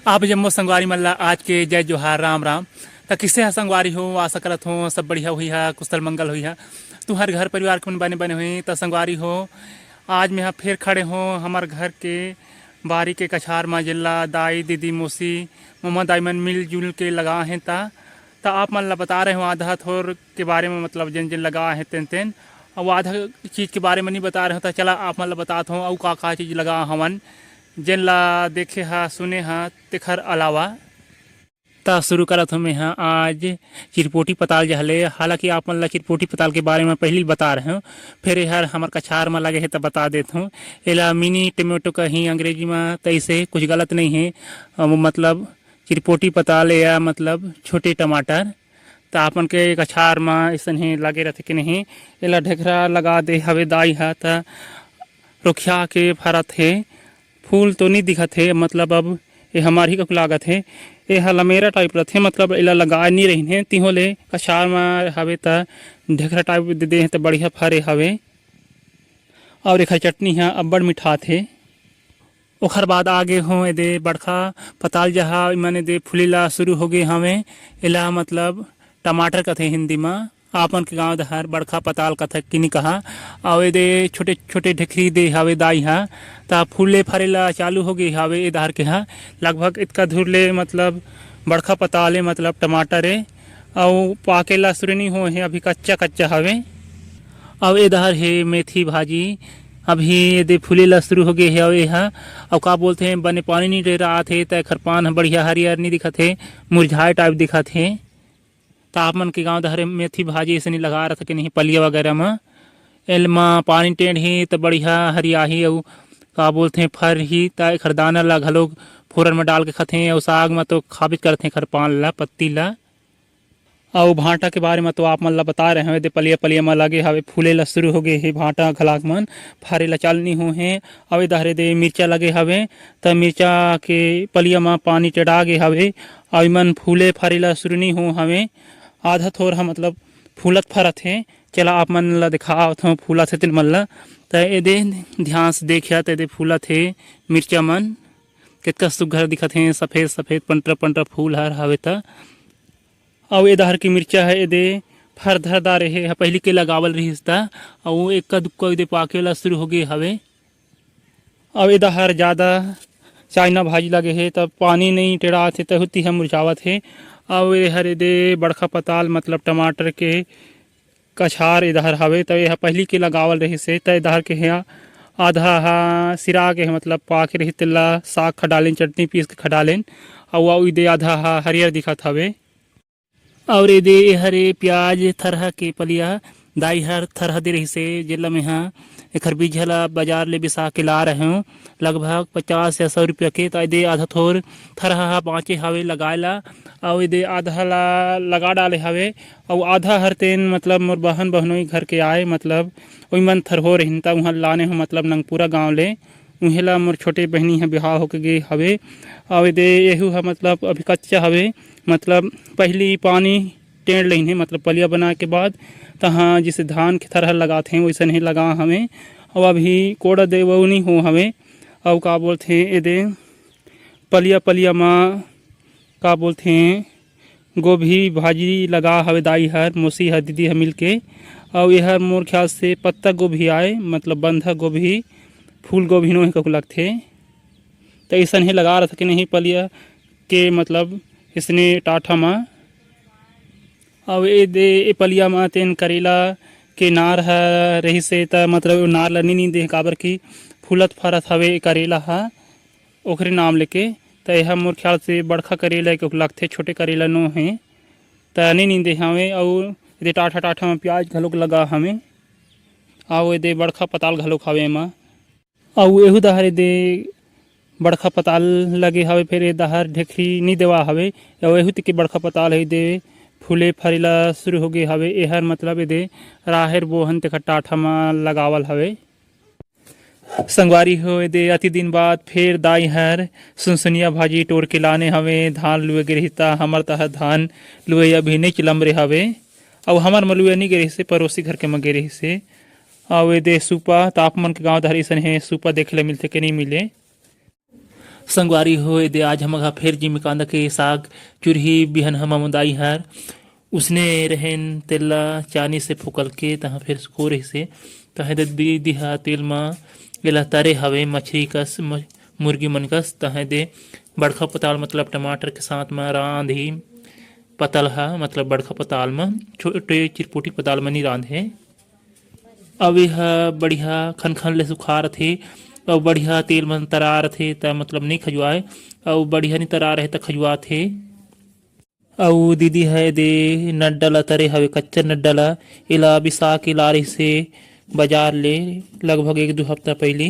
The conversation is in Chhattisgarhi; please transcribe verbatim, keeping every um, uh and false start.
आप जम्मो संगवारी मन ला आज के जय जोहार, राम राम। त किसे ह संगवारी हो, आशा करत हो सब बढ़िया होई हा, कुशल मंगल होई हा। तुहर घर परिवार के मन बने बने होई। त संगवारी हो, आज मैं ह फेर खड़े हो हमर घर के बारी के कछार म, जेला दाई, दीदी, मौसी, ममा, दाई मन मिलजुल के लगा हे। त त आप मन ला बता रहे हो आधा थोर के बारे में, मतलब जेन जेन लगा हे तेन तेन, अउ आधा चीज के बारे में नहीं बता रहे हो। त चला आप मन ला बतात हो अउ का का चीज लगा हवन, जेन ला देखे हा, सुने हा, तेखर अलावा। त शुरू करत हो मैं हा आज चिरपोटी पताल जहले। हालांकि आप मन ला चिरपोटी पताल के बारे में पहली बता रहे हो, फिर एहर हमर कछार में लगे हे त बता देत हो। एला मिनी टमेटो कही अंग्रेजी में, त इसे कुछ गलत नहीं है। अ, मतलब चिरपोटी पताल या मतलब छोटे टमाटर। त आपन के कछार म अइसन हे लगे रथे कि नहीं, एला ढेखरा लगा दे हवे दाई ह, त रोखिया के फरत हे। फूल तो नी दिखत हे, मतलब अब ए हमार ही ककु लागत हे। ए ह लमेरा टाइप रथे, मतलब एला लगाए नी रहिन हे, तिहो ले कछार म हवे त ढेखरा टाइप दे दे हे, त बढ़िया फरे हवे। और एखर चटनी ह अब्बड़ मिठात हे। ओखर बाद आगे हो एदे बड़खा पताल जहा, इमन एदे फूले ला शुरू हो गे हवे। एला मतलब टमाटर कथे हिंदी म, आपन के गांव डहर बड़खा पताल कथे कि नी कहा। अउ एदे छोटे-छोटे ढेखरी दे हवे दाई हा, त फूले फरे ला चालू हो गे हवे ए डहर के हा। लगभग इतका धुर ले मतलब बड़खा पताल ए, मतलब टमाटर ए, अउ पाके ला शुरू नी होए हे, अभी कच्चा-कच्चा हवे। अउ ए डहर हे मेथी भाजी, अभी एदे फूले ला शुरू हो गे हे। अउ एहा, अउ का बोलथे, बने पानी नी टेरात हे, त एखर पान ह बढ़िया हरियर नी दिखत हे, मुरझाए टाइप दिखत हे। त आप मन के गांव डहर मेथी भाजी अइसने लगा रथे कि नहीं पलिया वगैरह म। एल म पानी टेंड़ही त बढ़िया हरियाही अउ का बोलथे फरही। त एखर दाना ला घलोक फोरन म डाल के खाथे अउ साग म तो खाबेच करथे एखर पान ला, पत्ती ला। अउ भांटा के बारे म तो आप मन ला बता रहे हवे, दे पलिया पलिया म लगे हवे, फूले ला शुरू हो गे हे भांटा घलाक मन, फरे ला चालू नी हो हे। अउ ए डहरे दे मिर्चा लगे हवे, त मिर्चा के पलिया म पानी टेड़ा गे हवे, अउ इमन फूले फरे ला शुरू नी हो हवे। आधा थोर ह मतलब फूलत फरत हे। चला आप मन ला दिखावत हव फूलत हे तेन मन ला। त एदे ध्यान से देखिया, त एदे फूलत हे मिर्चा मन, कितका सुग्घर दिखत हे, सफेद सफेद पंटरा पंटरा फूल हर हवे त। अउ ए डहर के मिर्चा ह एदे फर धर डारे हे, ह पहिली के लगावल रिहिस त, अउ एक्का दुक्का एदे पाके ला शुरू हो गे हवे। अउ ए डहर जादा चाइना भाजी लगे हे, त पानी नइ टेड़ात हे, तहु तिहा मुरझावत हे। अउ ए हर एदे बड़खा पताल, मतलब टमाटर के कछार ए डहर हवे, त ए ह पहिली के लगावल रिहिस हे, त ए डहर के ह आधा ह सिरा गे हे, मतलब पाके रिहिस, तेला साग खा डालेन, चटनी पीस के खा डालेन। अउ, अउ एदे आधा ह हरियर दिखत हवे। अउ एदे ए हरे प्याज थरहा के पलिया, दाई हर थरहा दे रहिस हे, जेला मेंहा एखर बीजहा ला बाजार ले बिसा के ला रहे हंव, लगभग पचास या सौ रुपया के। त एदे आधा थोर थरहा ह बांचे हवे लगाए ला, अउ एदे आधा ला लगा डाले हवे, अउ आधा हर तेन मतलब मोर बहन बहनोई घर के आए, मतलब ओई मन थरहो रहिन, त उहां लाने हंव, मतलब नंगपुरा गांव ले। उहें ला मोर छोटे बहिनी ह बिहाव होके गे हवे। अउ एदे एहू ह मतलब अभी कच्चा हवे, मतलब पहिली पानी टेंड़ लेहिन हे, मतलब पलिया बनाए के बाद तहां जइसे धान के थरहा लगाथे वइसन ही लगा हवे। अउ अभी कोड़ा दे वो नी हो हवे। अउ का बोलथे एदे पलिया पलिया म का बोलथे गोभी भाजी लगा हवे दाई हर, मौसी हर, दीदी हर मिलके। अउ एहर मोर ख्याल से पत्ता गोभी आय, मतलब बंधा गोभी, फूल गोभी नोहे कहू लगथे। त अइसन हे लगा रथे कि नहीं पलिया के, मतलब इसने टाठा म। अउ ए दे, ए पलिया म तेन करेला के नार ह रहिस हे, त मतलब ओ नार ल नी नींदे, काबर कि फूलत फरत हवे ए करेला ह, ओखरे नाम लेके। त एहा मोर ख्याल से बड़खा करेला के लगथे, छोटे करेला नो हे, त नी नींदे हवे। अउ एदे टाठा टाठा म प्याज घलोक लगा हवे, अउ एदे बड़खा पताल घलोक हवे एमा। अउ एहू डहर एदे बड़खा पताल लगे हवे, फेर ए डहर ढेखरी नी देवा हवे। अउ एहू तिके बड़खा पताल हे, एदे फूले फरे ला शुरू हो गे हवे। एहर मतलब एदे राहेर बोहन तेखर टाठा म लगावल हवे। संगवारी हो, एदे अति दिन बाद फेर दाई हर सुनसुनिया भाजी टोर के लाने हवे। धान लुए गे रहिस त हमर तहर धान लुए अभी नइ चिलम रे हवे, अउ हमर म लुए नइ गे रहिस हे, परोसी घर के म गे रहिस हे। अउ एदे सूपा, त आप मन के गांव डहर अइसन हे, सूपा देखे ले मिलथे के नइ मिले। संगवारी हो, एदे आज हमर घर फेर जिमी कांदा के साग चुरही। बिहनहा ममोदाई हर उसने रहेन, तेला चानी से फोकल के तहाँ फेर सुखो रहिसे। तहाँ दे दीदी हा तेल म एला तरे हवे मछरी कस, म-, मुर्गी मन कस। तहाँ दे बड़खा पताल मतलब टमाटर के साथ म रांधही पताल हा, मतलब बड़खा पताल म, छोटे चिरपोटी पताल म नी रांधे। अब एह बढ़िया खनखन ले सुखा रथे, अउ बढ़िया तेल मन तरा रथे, त मतलब नइ खजुआए, अउ बढ़िया नइ तरा रहे त खजुआथे। अउ दीदी ह एदे नड्डा ला तरे हवे, कच्चा नड्डा ला, एला बिसा के ला रहिसे बाजार ले लगभग एक दू हफ्ता पहिली।